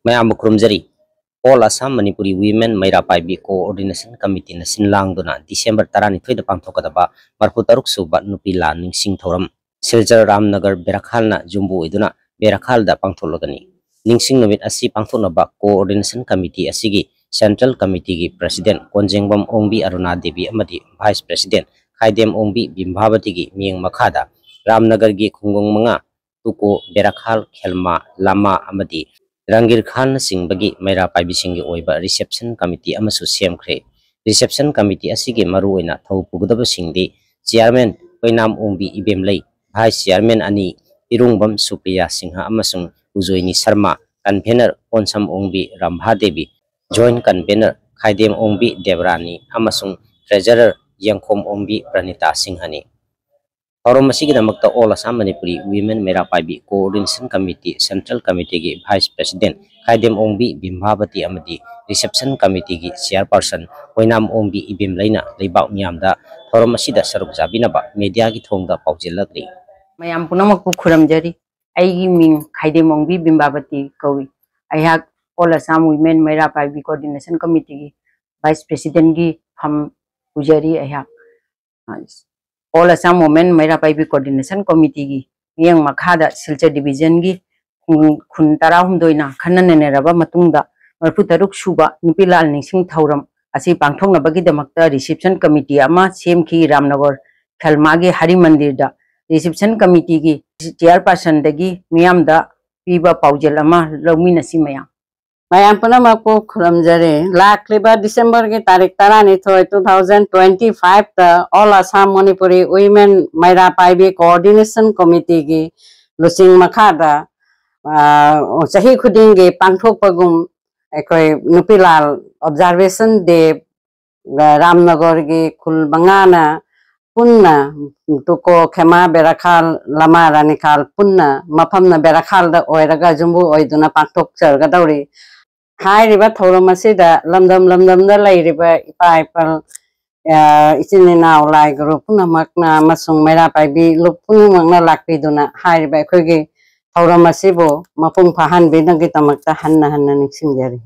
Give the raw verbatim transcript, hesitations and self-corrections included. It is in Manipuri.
ꯃꯌꯥꯝꯕꯨ ꯈꯨꯔꯨꯝꯖꯔꯤ꯫ All Assam Manipuri Women ꯃꯩꯔꯥ ꯄꯥꯏꯕꯤ Coordination Committeeꯅ ꯁꯤꯟ ꯂꯥꯡꯗꯨꯅ ꯗꯤꯁꯦꯝꯕꯔ ꯇꯔꯥꯅꯤꯊꯣꯏꯗ ꯄꯥꯡꯊꯣꯛꯀꯗꯕ ꯃꯔꯐꯨ ꯇꯔꯨꯛ ꯁꯨꯕ ꯅꯨꯄꯤ ꯂꯥꯟ ꯅꯤꯡꯁꯤꯡ ꯊꯧꯔꯝ ꯁꯤꯜꯆꯔ ꯔꯥꯝꯅꯒꯔ ꯕꯦꯔꯥꯈꯥꯜꯅ ꯌꯨꯝꯕꯨ ꯑꯣꯏꯗꯨꯅ ꯕꯦꯔꯥꯈꯥꯜꯗ ꯄꯥꯡꯊꯣꯛꯂꯒꯅꯤ꯫ ꯅꯤꯡꯁꯤꯡ ꯅꯨꯃꯤꯠ ꯑꯁꯤ ꯄꯥꯡꯊꯣꯛꯅꯕ Coordination Committee ꯑꯁꯤꯒꯤ Central Committeeꯒꯤ President ꯀꯣꯟꯖꯦꯡꯕꯝ ꯑꯣꯡꯕꯤ ꯑꯔꯨꯅꯥ ꯗꯦꯕꯤ ꯑꯃꯗꯤ Vice President ꯈꯥꯏꯗꯦꯝ ꯑꯣꯡꯕꯤ ꯕꯤꯝꯚꯥꯕꯇꯤꯒꯤ ꯃꯤꯠꯌꯦꯡ ꯃꯈꯥꯗ ꯔꯥꯝꯅꯒꯔꯒꯤ ꯈꯨꯡꯒꯪ ꯃꯉꯥ, ꯇꯨꯀꯣ, ꯕꯦꯔꯥꯈꯥꯜ, ꯈꯦꯜꯃꯥ, ꯂꯥꯃꯥ ꯑꯃꯗꯤ ꯔꯪꯒꯤꯔ ꯈꯥꯜꯅꯆꯤꯡꯕꯒꯤ ꯃꯩꯔꯥ ꯄꯥꯏꯕꯤꯁꯤꯡꯒꯤ ꯑꯣꯏꯕ Reception Committee ꯑꯃꯁꯨ ꯁꯦꯝꯈ꯭ꯔꯦ꯫ Reception Committee ꯑꯁꯤꯒꯤ ꯃꯔꯨꯑꯣꯏꯅ ꯊꯧ ꯄꯨꯒꯗꯕꯁꯤꯡꯗꯤ Chairman ꯑꯣꯏꯅꯥꯝ ꯑꯣꯡꯕꯤ ꯏꯕꯦꯝꯂꯩ, Vice Chairman ꯑꯅꯤ, ꯏꯔꯨꯡꯕꯝ ꯁꯨꯄ꯭ꯔꯤꯌꯥ ꯁꯤꯡꯍ ꯑꯃꯁꯨꯡ ꯎꯖꯣꯏꯅꯤ ꯁꯔꯃ, Convener ꯀꯣꯟꯁꯝ ꯑꯣꯡꯕꯤ ꯔꯝꯚꯥ ꯗꯦꯕꯤ, Joint Convener ꯈꯥꯏꯗꯦꯝ ꯑꯣꯡꯕꯤ ꯗꯦꯕꯔꯥꯅꯤ ꯑꯃꯁꯨꯡ Treasurer ꯌꯦꯡꯈꯣꯝ ꯑꯣꯡꯕꯤ ꯄ꯭ꯔꯅꯤꯇꯥ ꯁꯤꯡꯍꯅꯤ꯫ ꯊꯧꯔꯝ ꯑꯁꯤꯒꯤꯗꯃꯛꯇ All Assam Manipuri Women ꯃꯩꯔꯥ ꯄꯥꯏꯕꯤ Coordination Committee Central Committeeꯒꯤ Vice President ꯈꯥꯏꯗꯦꯝ ꯑꯣꯡꯕꯤ ꯕꯤꯝꯚꯥꯕꯇꯤ ꯑꯃꯗꯤ Reception Committeeꯒꯤ Chairperson ꯑꯣꯏꯅꯥꯝ ꯑꯣꯡꯕꯤ ꯏꯕꯦꯝꯂꯩꯅ ꯂꯩꯕꯥꯛ ꯃꯤꯌꯥꯝꯗ ꯊꯧꯔꯝ ꯑꯁꯤꯗ ꯁꯔꯨꯛ ꯌꯥꯕꯤꯅꯕ mediaꯒꯤ ꯊꯣꯡꯗ ꯄꯥꯎꯖꯦꯜꯂꯛꯂꯤ꯫ ꯃꯌꯥꯝ ꯄꯨꯝꯅꯃꯛꯄꯨ ꯈꯨꯔꯨꯝꯖꯔꯤ꯫ ꯑꯩꯒꯤ ꯃꯤꯡ ꯈꯥꯏꯗꯦꯝ ꯑꯣꯡꯕꯤ ꯕꯤꯝꯚꯥꯕꯇꯤ ꯀꯧꯏ꯫ ꯑꯩꯍꯥꯛ All Assam Women ꯃꯩꯔꯥ ꯄꯥꯏꯕꯤ Coordination Committeeꯒꯤ Vice Presidentꯒꯤ ꯐꯝ ꯄꯨꯖꯔꯤ꯫ ꯑꯩꯍꯥꯛ All Assam Women ꯃꯩꯔꯥ ꯄꯥꯏꯕꯤ Coordination Committeeꯒꯤ ꯃꯤꯠꯌꯦꯡ ꯃꯈꯥꯗ ꯁꯤꯜꯆꯔ Divisionꯒꯤ ꯈꯨꯟ, ꯈꯨꯟ ꯇꯔꯥꯍꯨꯝꯗꯣꯏꯅ ꯈꯟꯅ ꯅꯩꯅꯔꯕ ꯃꯇꯨꯡꯗ ꯃꯔꯐꯨ ꯇꯔꯨꯛ ꯁꯨꯕ ꯅꯨꯄꯤ ꯂꯥꯟ ꯅꯤꯡꯁꯤꯡ ꯊꯧꯔꯝ ꯑꯁꯤ ꯄꯥꯡꯊꯣꯛꯅꯕꯒꯤꯗꯃꯛꯇ Reception Committee ꯑꯃ ꯁꯦꯝꯈꯤ꯫ ꯔꯥꯝꯅꯒꯔ ꯈꯦꯜꯃꯥꯒꯤ ꯍꯔꯤ ꯃꯟꯗꯤꯔꯗ Reception Committeeꯒꯤ Chairpersonꯗꯒꯤ ꯃꯤꯌꯥꯝꯗ ꯄꯤꯕ ꯄꯥꯎꯖꯦꯜ ꯑꯃ ꯂꯧꯃꯤꯟꯅꯁꯤ ꯃꯌꯥꯝ꯫ ꯃꯌꯥꯝ ꯄꯨꯝꯅꯃꯛꯄꯨ ꯈꯨꯔꯨꯝꯖꯔꯤ꯫ ꯂꯥꯛꯂꯤꯕ ꯗꯤꯁꯦꯝꯕꯔꯒꯤ ꯇꯥꯔꯤꯛ ꯇꯔꯥꯅꯤꯊꯣꯏ, two thousand twenty fiveꯇ All Assam Manipuri Women ꯃꯩꯔꯥ ꯄꯥꯏꯕꯤ Coordination Committeeꯒꯤ ꯂꯨꯆꯤꯡ ꯃꯈꯥꯗ, ꯑ, ꯆꯍꯤ ꯈꯨꯗꯤꯡꯒꯤ ꯄꯥꯡꯊꯣꯛꯄꯒꯨꯝ ꯑꯩꯈꯣꯏ ꯅꯨꯄꯤ ꯂꯥꯜ Observation Day ꯔꯥꯝꯅꯒꯔꯒꯤ ꯈꯨꯜ ꯃꯉꯥꯅ ꯄꯨꯟꯅ ꯇꯨꯀꯣ, ꯈꯦꯃꯥ, ꯕꯦꯔꯥꯈꯥꯜ, ꯂꯃꯥ, ꯔꯥꯅꯤꯈꯥꯜ ꯄꯨꯟꯅ ꯃꯐꯝꯅ ꯕꯦꯔꯥꯈꯥꯜꯗ ꯑꯣꯏꯔꯒ ꯌꯨꯝꯕꯨ ꯑꯣꯏꯗꯨꯅ ꯄꯥꯡꯊꯣꯛꯆꯒꯗꯧꯔꯤ꯫ ꯍꯥꯏꯔꯤꯕ ꯊꯧꯔꯝ ꯑꯁꯤꯗ ꯂꯝꯗꯝ ꯂꯝꯗꯝꯗ ꯂꯩꯔꯤꯕ ꯏꯄꯥ ꯏꯄꯜ, ꯑ, ꯏꯆꯤꯟ ꯏꯅꯥꯎ ꯂꯥꯏ ꯒꯨꯔꯨ ꯄꯨꯝꯅꯃꯛꯅ ꯑꯃꯁꯨꯡ ꯃꯩꯔꯥ ꯄꯥꯏꯕꯤ ꯂꯨꯞ ꯄꯨꯝꯅꯃꯛꯅ ꯂꯥꯛꯄꯤꯗꯨꯅ ꯍꯥꯏꯔꯤꯕ ꯑꯩꯈꯣꯏꯒꯤ ꯊꯧꯔꯝ ꯑꯁꯤꯕꯨ ꯃꯄꯨꯡ ꯐꯥꯍꯟꯕꯤꯅꯕꯒꯤꯗꯃꯛꯇ ꯍꯟꯅ ꯍꯟꯅ ꯅꯤꯡꯁꯤꯡꯖꯔꯤ꯫